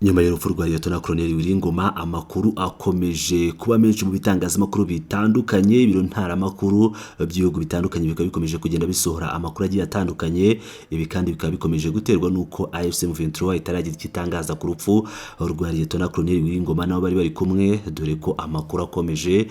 Nyuma y'urupfu rwa Liyetona Koloneli Willy Ngoma, amakuru akomeje kuba menshi mu bitangazamakuru bitandukanye. Ibiro ntaramakuru by'ibihugu bitandukanye bikaba bikomeje kugenda bisohora amakuru agiye atandukanye. Ibi kandi bikaba bikomeje guterwa n'uko AFC M23 itaragira icyo itangaza ku rupfu rwa Liyetona Koloneli Willy Ngoma nabo bari bari kumwe, dore ko amakuru akomeje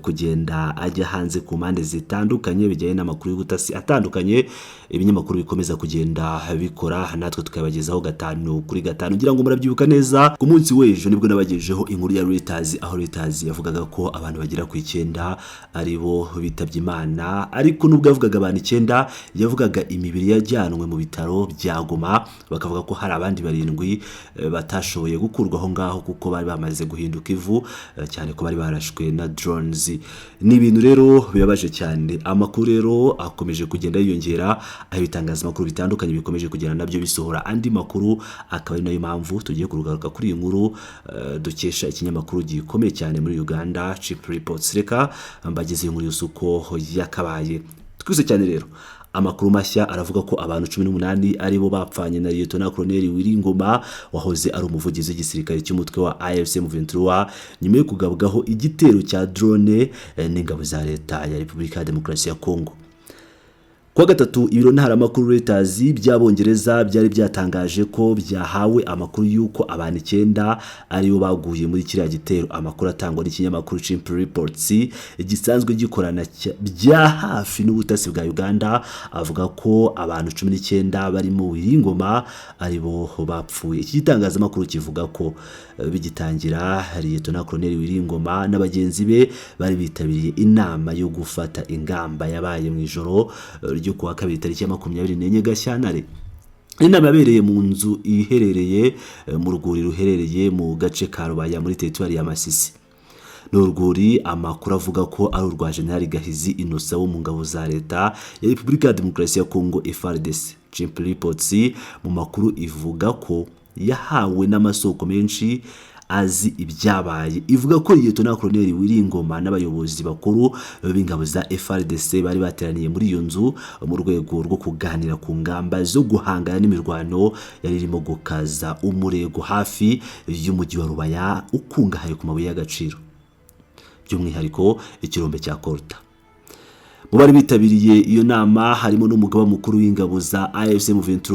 kugenda ajya hanze ku mpande zitandukanye bijyanye n'amakuru y'ubutasi atandukanye ibinyamakuru bikomeza kugenda bikora, natwe tukabagezaho gatanu kuri gatanu. Ngira ngo murabyibuka neza, ku munsi w'ejo nibwo nabagejeho inkuru ya Reuters, aho Reuters yavugaga ko abantu bagera ku 9 ari bo bitabye Imana. Ariko nubwo yavugaga abantu 9, yavugaga imibiri yajyanwe mu bitaro bya Goma, bakavuga ko hari abandi 7 batashoboye gukurwa aho ngaho kuko bari bamaze guhinduka ivu, cyane ko bari barashwe na drones. Ni ibintu rero bibabaje cyane. Amakuru rero akomeje kugenda yiyongera, aho ibitangazamakuru bitandukanye bikomeje kugenda nabyo bisohora andi makuru, akaba ari nayo mpamvu tugiye kugaruka kuri iyi nkuru dukesha ikinyamakuru gikomeye cyane muri Uganda, Chimp Reports. Reka mbageze inkuru yose uko yakabaye twese cyane. Rero amakuru mashya aravuga ko abantu 18 ari bo bapfanye na Liyetona Koloneli Willy Ngoma, wahoze ari umuvugizi w'igisirikare cy'umutwe wa AFC M23, nyuma yo kugabwaho igitero cya drone n'ingabo za leta ya Repubulika ya Demokarasi ya Kongo. Kuwa gatatu, ibiro ntaramakuru Reuters by'Abongereza byari byatangaje ko byahawe amakuru y'uko abantu 9 aribo baguye muri kiriya gitero. Amakuru atangwa n'ikinyamakuru Chimp Reports gisanzwe gikorana bya hafi n'ubutasi bwa Uganda avuga ko abantu 19 barimo Willy Ngoma aribo bapfuye. Iki gitangazamakuru kivuga ko bigitangira, Liyetona Koloneli Willy Ngoma na bagenzi be bari bitabiriye inama yo gufata ingamba yabaye mu ijoro ryo kuwa kabiri, tariki ya 24 Gashyantare. Inama yabereye mu nzu iherereye mu rwuri ruherereye mu gace ka Rubaya muri teritwari ya Masisi. Ni urwuri amakuru avuga ko ari urwa General Gahizi Innocent wo mu ngabo za leta ya Repubulika ya Demokarasi ya Kongo, FARDC. Chimp Reports mu makuru ivuga ko yahawe n'amasoko menshi azi ibyabaye, ivuga ko Liyetona Koloneli Willy Ngoma n'abayobozi bakuru b'ingabo za FARDC bari bateraniye muri iyo nzu mu rwego rwo kuganira ku ngamba zo guhangana n'imirwano yari irimo gukaza umurego hafi y'umujyi wa Rubaya ukungahaye ku mabuye y'agaciro, by'umwihariko ikirombe cya Coltan. Mu bari bitabiriye iyo nama harimo n'umugaba mukuru w'ingabo za AFC M23,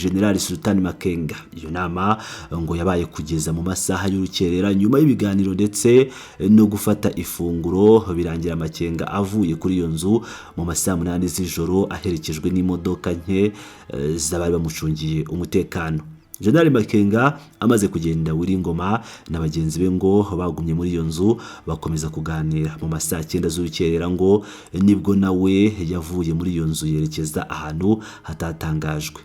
General Sultan Makenga. Iyo nama ngo yabaye kugeza mu masaha y'urukerera. Nyuma y'ibiganiro ndetse no gufata ifunguro, birangira Makenga avuye kuri iyo nzu mu masaha 8 z'ijoro, aherekejwe n'imodoka nke z'abari bamucungiye umutekano. General Makenga amaze kugenda, Willy Ngoma na bagenzi be ngo bagumye muri iyo nzu bakomeza kuganira. Mu masaha 9 z'urukerera ngo nibwo nawe yavuye muri iyo nzu yerekeza ahantu hatatangajwe.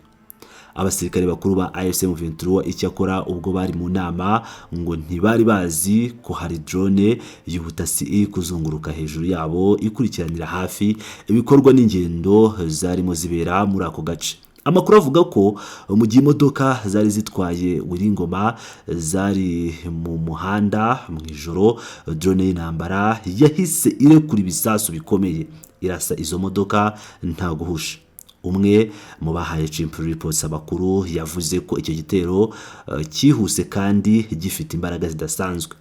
Abasirikare bakuru ba AFC M23 icyakora, ubwo bari mu nama, ngo ntibari bazi ko hari drone y'ubutasi iri kuzunguruka hejuru yabo, ikurikiranira hafi ibikorwa n'ingendo zarimo zibera muri ako gace. Amakuru avuga ko mu gihe imodoka zari zitwaye Willy Ngoma zari mu muhanda mu ijoro, drone y'intambara yahise irekura ibisasu bikomeye, irasa izo modoka nta guhusha. Umwe mu bahaye Chimp Reports amakuru yavuze ko icyo gitero cyihuse kandi gifite imbaraga zidasanzwe.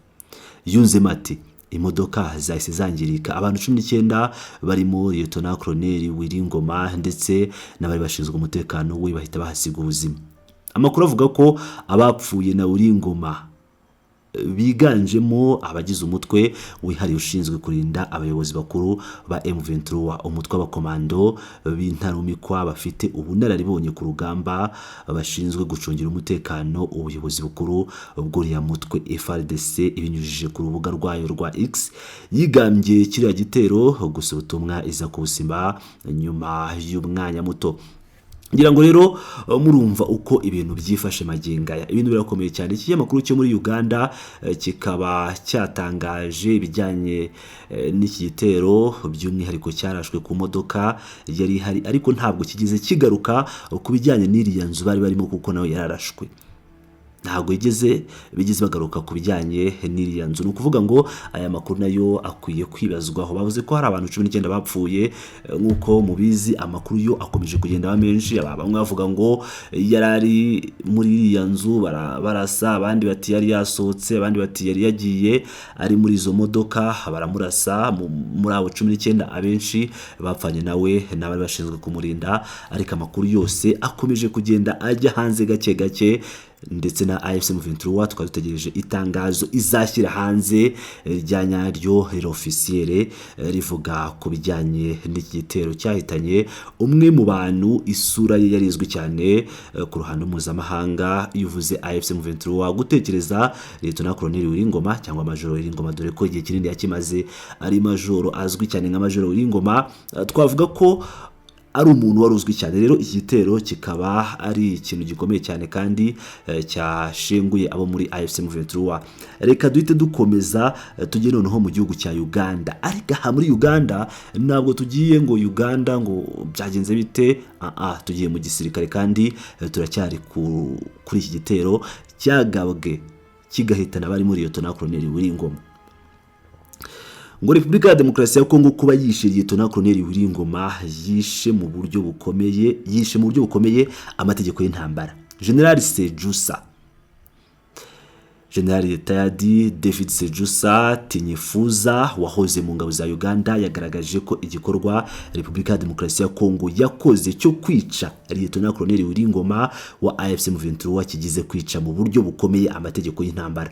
Yunzemo ati: "Imodoka zahise zangirika, abantu 19 barimo Liyetona Koloneli Willy Ngoma ndetse n'abari bashinzwe umutekano we bahita bahasiga ubuzima." Amakuru avuga ko abapfuye na Willy Ngoma biganjemo abagize umutwe wihariye ushinzwe kurinda abayobozi bakuru ba M23, umutwe w'abakomando b'intarumikwa bafite ubunararibonye ku rugamba, bashinzwe gucungira umutekano ubuyobozi bukuru bw'uriya mutwe. FARDC ibinyujije ku rubuga rwayo rwa X yigambye kiriya gitero, gusa ubutumwa iza kubusiba nyuma y'umwanya muto. Ngira ngo rero murumva uko ibintu byifashe magingo aya. Ibintu birakomeye cyane. Ikinyamakuru cyo muri Uganda kikaba cyatangaje ibijyanye n'iki gitero, by'umwihariko cyarashwe ku modoka yari ihari, ariko ntabwo kigeze kigaruka ku bijyanye n'iriya nzu bari barimo kuko nawe yararashwe. Ntabwo yigeze bigeze bagaruka ku bijyanye n'iriya nzu. Ni ukuvuga ngo aya makuru nayo akwiye kwibazwaho. Bavuze ko hari abantu 19 bapfuye. Nk'uko mubizi, amakuru yo akomeje kugenda aba menshi. Bamwe bavuga ngo yari ari muri iriya nzu barasa, abandi bati yari yasohotse, abandi bati yari yagiye ari muri izo modoka baramurasa. Muri abo 19, abenshi bapfanye nawe n'abari bashinzwe kumurinda. Ariko amakuru yose akomeje kugenda ajya hanze gake gake, ndetse na AFC M23 tukaba dutegereje itangazo izashyira hanze rya nyaryo officiel rivuga ku bijyanye n'iki gitero cyahitanye umwe mu bantu isura ye yari izwi cyane ku ruhando mpuzamahanga. Iyo uvuze AFC M23, gutekereza Lieutenant Colonel Willy Ngoma cyangwa Majoro Willy Ngoma, dore ko igihe kinini yakimaze ari majoro, azwi cyane nka Majoro Willy Ngoma. Twavuga ko ari umuntu wari uzwi cyane. Rero iki gitero kikaba ari ikintu gikomeye cyane kandi cyashenguye abo muri AFC M23. Reka duhite dukomeza, tujye noneho mu gihugu cya Uganda. Ariko aha muri Uganda ntabwo tugiye ngo Uganda ngo byagenze bite. Tugiye mu gisirikare kandi turacyari kuri iki gitero cyagabwe kigahitana abari muri Lieutenant Colonel Willy Ngoma. Ngo Repubulika ya Demokarasi ya Kongo kuba yishe Lieutenant Colonel Willy Ngoma, yishe mu buryo bukomeye amategeko y'intambara. General Sejusa, General Retired David Sejusa Tinyefuza, wahoze mu ngabo za Uganda, yagaragaje ko igikorwa Repubulika ya Demokarasi ya Kongo yakoze cyo kwica Lieutenant Colonel Willy Ngoma wa AFC M23 kigize kwica mu buryo bukomeye amategeko y'intambara.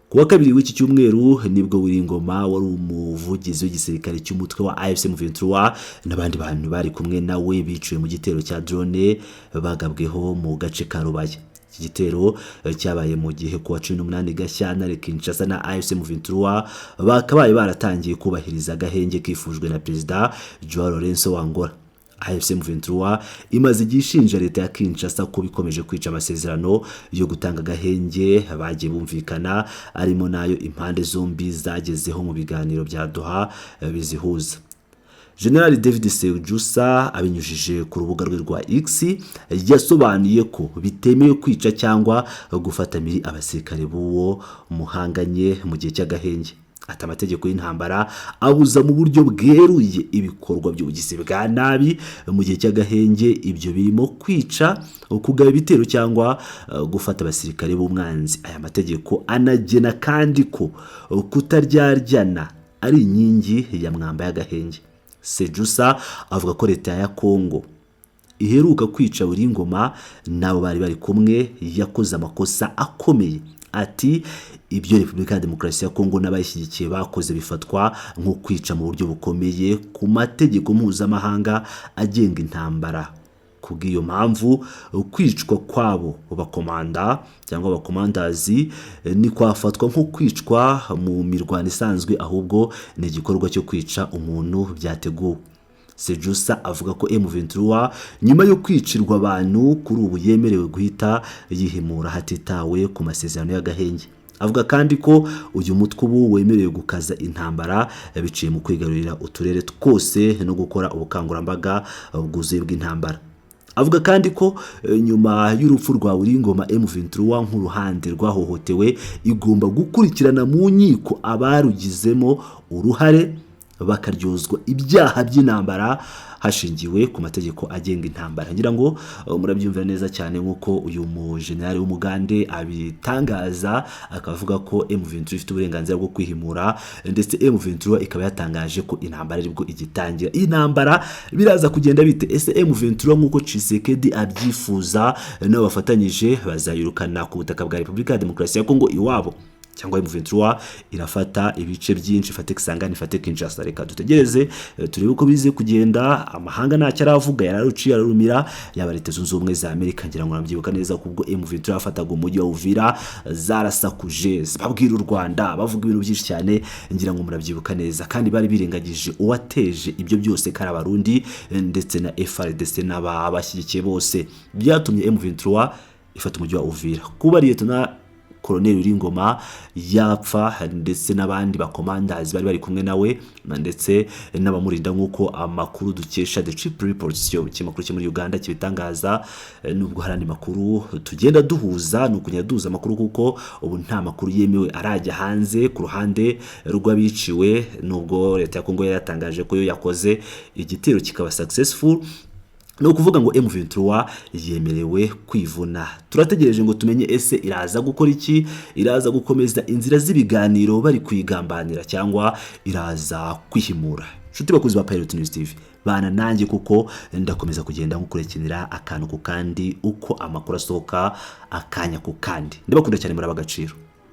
Ku wa kabiri w'iki cyumweru nibwo Willy Ngoma, wari umuvugizi w'igisirikare cy'umutwe wa AFC M23, n'abandi bantu bari kumwe nawe biciwe mu gitero cya drone bagabweho mu gace ka Rubaya. Iki gitero cyabaye mu gihe ku wa 18 Gashyantare Kinshasa na AFC M23 bakabaye baratangiye kubahiriza agahenge kifujwe na Perezida Joao Lourenço wa Angola. AFC M23 imaze igihe ishinja leta ya Kinshasa ko ikomeje kwica amasezerano yo gutanga agahenge bagiye bumvikana, arimo nayo impande zombi zagezeho mu biganiro bya Doha bizihuza. General David Sejusa, abinyujije ku rubuga rwe rwa X, yasobanuye ko bitemewe kwica cyangwa gufata mpiri abasirikare b'uwo muhanganye mu gihe cy'agahenge. Ati: "Amategeko y'intambara abuza mu buryo bweruye ibikorwa by'ubugizi bwa nabi mu gihe cy'agahenge. Ibyo birimo kwica, kugaba ibitero cyangwa gufata abasirikare b'umwanzi. Aya mategeko anagena kandi ko kutaryarya ari inkingi ya mwamba y'agahenge." Sejusa avuga ko leta ya Kongo iheruka kwica Willy Ngoma n'abo bari bari kumwe yakoze amakosa akomeye. Ati: "Ibyo Repubulika ya Demokarasi ya Kongo n'abayishyigikiye bakoze bifatwa nko kwica mu buryo bukomeye ku mategeko mpuzamahanga agenga intambara. Ku bw'iyo mpamvu, kwicwa kwabo bakomanda cyangwa abakomandazi ntikwafatwa nko kwicwa mu mirwano isanzwe, ahubwo ni igikorwa cyo kwica umuntu byateguwe." Sejusa avuga ko M23 nyuma yo kwicirwa abantu kuri ubu yemerewe guhita yihimura hatitawe ku masezerano y'agahenge. Avuga kandi ko uyu mutwe ubu wemerewe gukaza intambara biciye mu kwigarurira uturere twose no gukora ubukangurambaga bwuzuye bw'intambara. Avuga kandi ko nyuma y'urupfu rwa Willy Ngoma, M23 nk'uruhande rwahohotewe igomba gukurikirana mu nkiko abarugizemo uruhare, bakaryozwa ibyaha by'intambara hashingiwe ku mategeko agenga intambara. Ngira ngo murabyumvira neza cyane nk'uko uyu mujenerali w'umugande abitangaza, akavuga ko M23 ifite uburenganzira bwo kwihimura, ndetse M23 ikaba yatangaje ko intambara aribwo igitangira. Iyi ntambara biraza kugenda bite? Ese M23 nk'uko Tshisekedi abyifuza nabo bafatanyije bazayirukana ku butaka bwa Repubulika ya Demokarasi ya Kongo iwabo, cyangwa M23 irafata ibice byinshi, ifate Kisangani, ifate Kinshasa? Reka dutegereze turebe uko bize kugenda. Amahanga ntacyo aravuga, yararuciye ararumira, yaba Leta Zunze Ubumwe za Amerika. Ngira ngo nabyibuka neza kubwo M23 yafataga umujyi wa Uvira, zarasakuje babwira u Rwanda, bavuga ibintu byinshi cyane. Ngira ngo murabyibuka neza, kandi bari birengagije uwateje ibyo byose, kari Abarundi ndetse na FARDC n'ababashyigikiye bose. Byatumye M23 ifata umujyi wa Uvira. Kuba Lieutenant Colonel Willy Ngoma yarishwe Colonel Willy Ngoma yapfa, ndetse n'abandi bakomandazi bari bari kumwe nawe ndetse n'abamurinda, nk'uko amakuru dukesha The Chimp Reports, yo ikinyamakuru cyo muri Uganda, kibitangaza. Nubwo hari andi makuru tugenda duhuza, ni ukugenda duhuza amakuru, kuko ubu nta makuru yemewe arajya hanze ku ruhande rw'abiciwe, nubwo leta ya Kongo yatangaje ko yo yakoze igitero kikaba successful. Ni ukuvuga ngo M23 yemerewe kwivuna. Turategereje ngo tumenye: ese iraza gukora iki? Iraza gukomeza inzira z'ibiganiro bari kuyigambanira, cyangwa iraza kwihimura? Inshuti bakuzi ba Pilot News TV, bana nanjye, kuko ndakomeza kugenda nkukurikinira akantu ku kandi, uko amakuru asohoka akanya ku kandi. Ndabakunda cyane, muri ab'agaciro.